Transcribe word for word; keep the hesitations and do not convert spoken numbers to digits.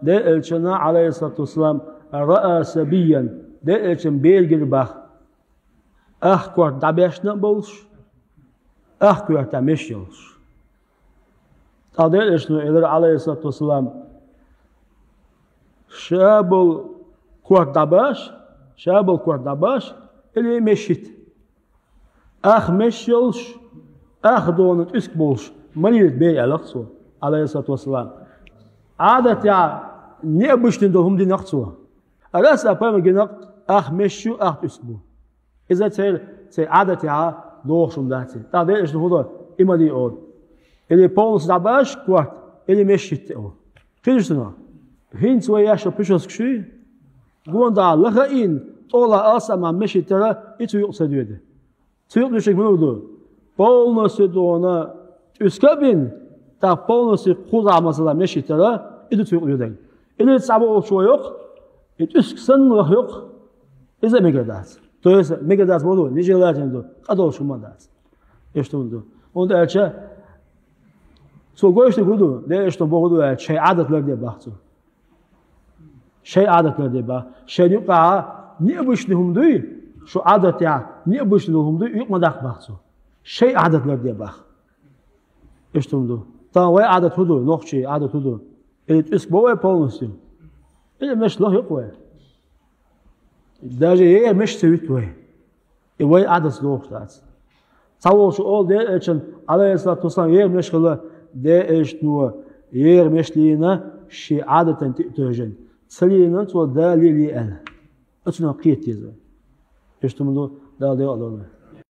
Делан элчано, Ӏалайхиссалату вассалам, «رأى صبيا», Делан элчано бер гира боху. Ах корта дӀабешна а болуш, ах коьрта меш йолуш. ТӀаккха Делан элчано элира, Ӏалайхиссалату вассалам: «Ша болу корта дӀабаш, ша болу корта дӀабаш, или меш йита. Ах меш йолуш, ах дона тӀуьск болуш, ма лелийта бер», — аьлла цо, Ӏалайхиссалату вассалам. Ӏадатехь необычный долу хӀума дина-кх цо. Раз а пайхамара гина-кх, ах меш ю, ах тӀуьск бу. Иза церан, церан Ӏадатехь догӀуш хӀума дац иза. ТӀаккха Делан элчано хӀун до, и ма де олу. Или полностью дӀабаш корта, или меш йита олу. Кхеташ ду хьуна? ХӀинца вай еш йолу прическаш ю, гонах лаха а йина, тӀехула алсам меш йитара, и цу юкъа ца доьду. Цу юкъа доьдург хӀун ду? Полностью дона тӀуьска а бина, тӀаккха полностью кхузахь, масала, меш йитара, и ду цу юкъа доьдург. Или цхьаболчо йо-кх, и тӀуьск санна лаха йо-кх, иза а мегар дац. То есть мегар дац боху ду, нежелательно ду, къа долуш хӀума дац. Иштта хӀума ду. ХӀунда аьлча цо гойтуш дерг хӀун ду, Делан элчано боху ду аьлча, шайн Ӏадат ларде боху цо. Шайн Ӏадат ларде боху. Шайн юкъахь необычный хӀума дуй, шун Ӏадатехь необычный долу хӀума дуй, юкъа ма даккха боху цо. Шайн Ӏадат ларде боху. Иштта хӀума ду. Тахана вай Ӏадат хӀун ду, нохчийн Ӏадат хӀун ду? Или тӀуьск бо вай полностью? Или меш лаха йо-кх вай? Даже еха меш ца юьту вай. И вай Ӏадатца догӀуш дац. Цхьаволчо олу Делан элчано, Ӏалайхиссалату вассалам, еха меш хилла, Делан элчано еха меш лийна, шен Ӏадатана тӀе а тевжина. Ца лийна цо, Дала лелае аьлла. Оцунах кхета деза вай. Иштта хӀума ду, Дала декъала дойла вай.